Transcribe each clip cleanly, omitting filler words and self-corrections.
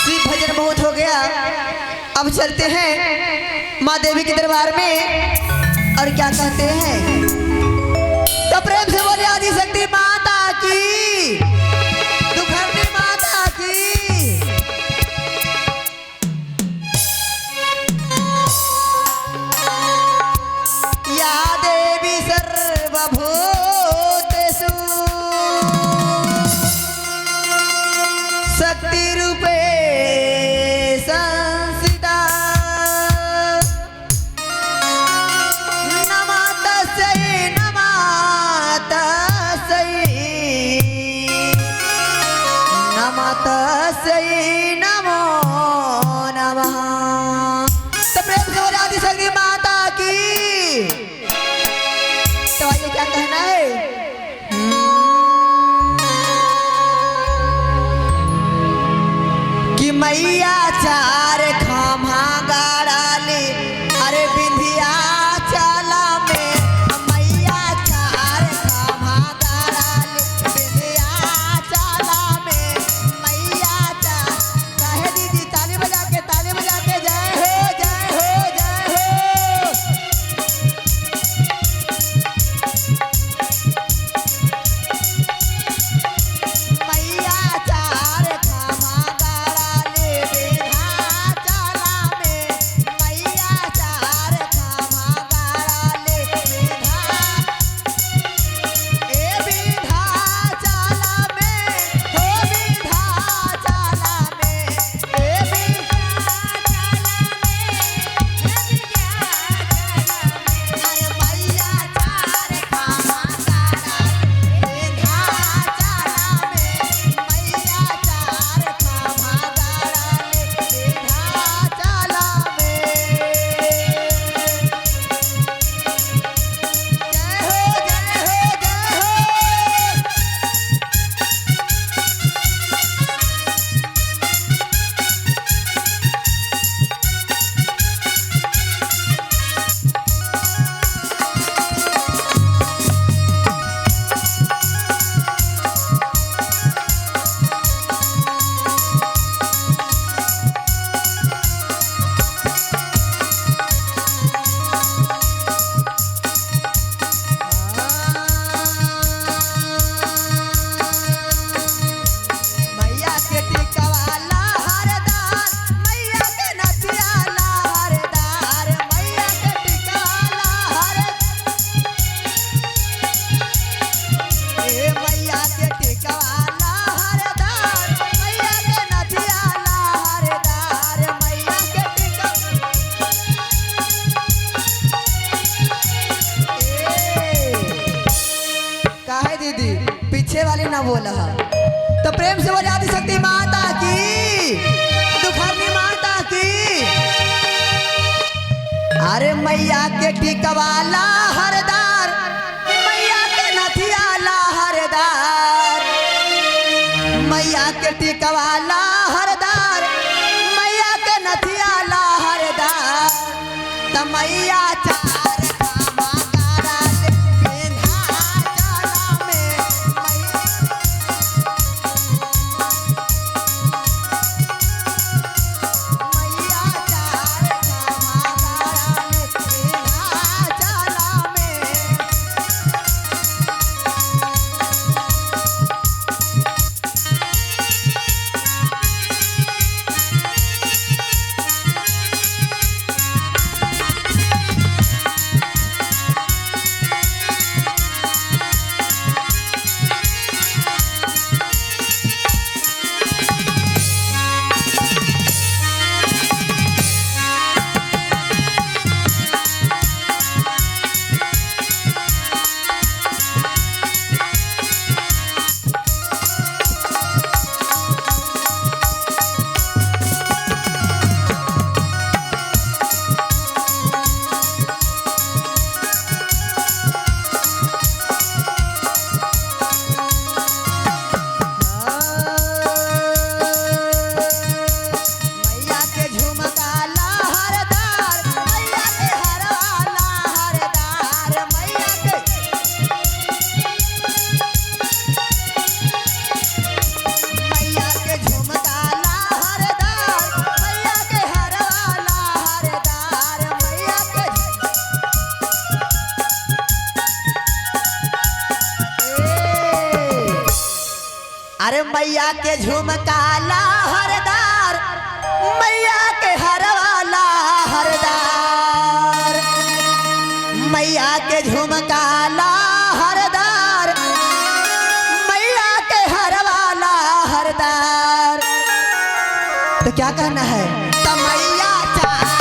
शिव भजन बहुत हो गया, अब चलते हैं माँ देवी के दरबार में। और क्या कहते हैं, तो प्रेम से बोले आदि शक्ति माता की, दुखहरणी माता की। या देवी सर्वभूतेषु शक्ति रूपे संस्थिता, नमः तस्यै नमः तस्यै नमः तस्यै नमो नमः। तो प्रेम से बोले आदि शक्ति माता की। तो आइए क्या कहना है, कि मैया चार खामा गाड़ाली, अरे बिंधिया चला में, मैया चार खामा गाड़ाली बिंधिया चला में, मैया चार। काहे दीदी ताली बजा के, ताली बजा के जय हो जय हो जय हो। मैया चार खामा गाड़ाली बिंधा चला में, मैया चार खामा गाड़ाली बिंधा, ए बिंधा चला में, हो बिंधा चला में, ए बिंधा चला में, ए बिंधा चला में, अरे मैया चार खामा गाड़ाली बिंधा चला में, मैया चार खामा गाड़ाली बिंधा चला में। जय हो जय हो जय हो। मैया के टिकवाला हरदार, मैया के नथियाला हरदार, मैया के टिकवाला हर, ए मैया के टिकवाला हरदार, मैया के नथियाला हरदार, मैया के टिका। काहे दीदी पीछे वाले ना बोला, तो प्रेम से बोले आदि शक्ति माता की, दुखहरणी माता की। अरे मैया के टिकवाला हरदार, मैया के नथियाला हरदार, मैया के टिकवाला हरदार, मैया के नथियाला हरदार, त मैया चार खामा गाड़ाली बिंधा चला में, मैया मैया चार खामा गाड़ाली बिंधा चला में। अरे मैया के झुमका लहरदार, मैया के हरवा लहरदार, मैया के झुमका लहरदार, मैया के हरवा लहरदार। तो क्या कहना है? तो मैया चार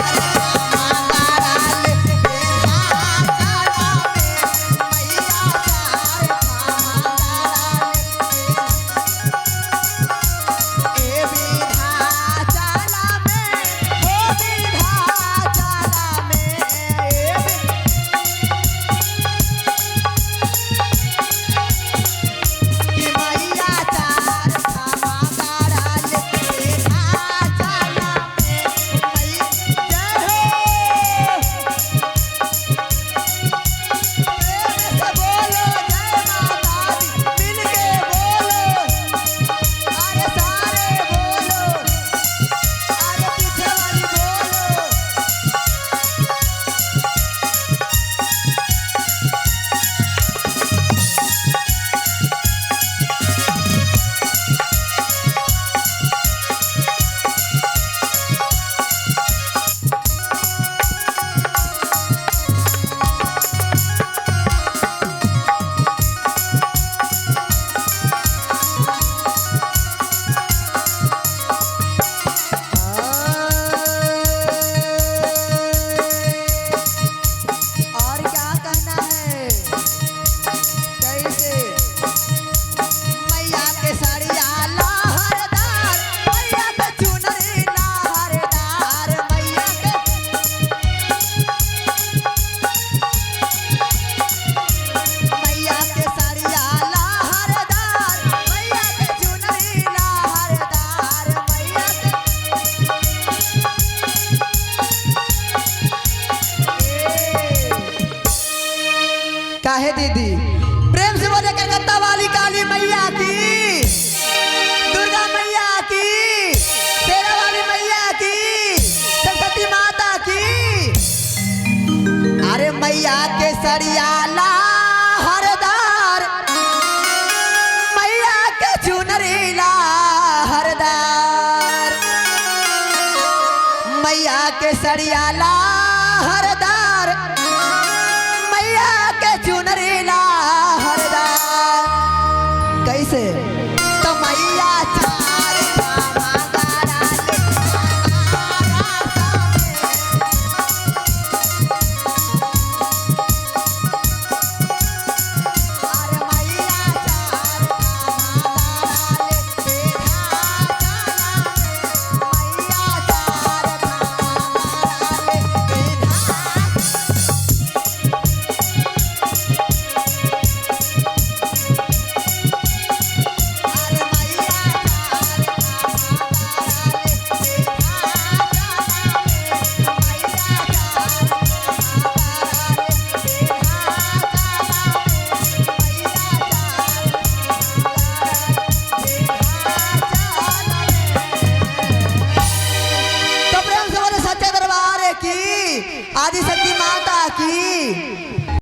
काहे दीदी प्रेम से बोले कलकत्ता वाली काली मैया की, दुर्गा मैया की, शेरा वाली मैया की, सरस्वती माता की। अरे मैया के सरिया लहरदार, मैया के चुनरी लहरदार, मैया के सरिया लहरदार, मैया के चुनरी लहरदार। कैसे? तो मैया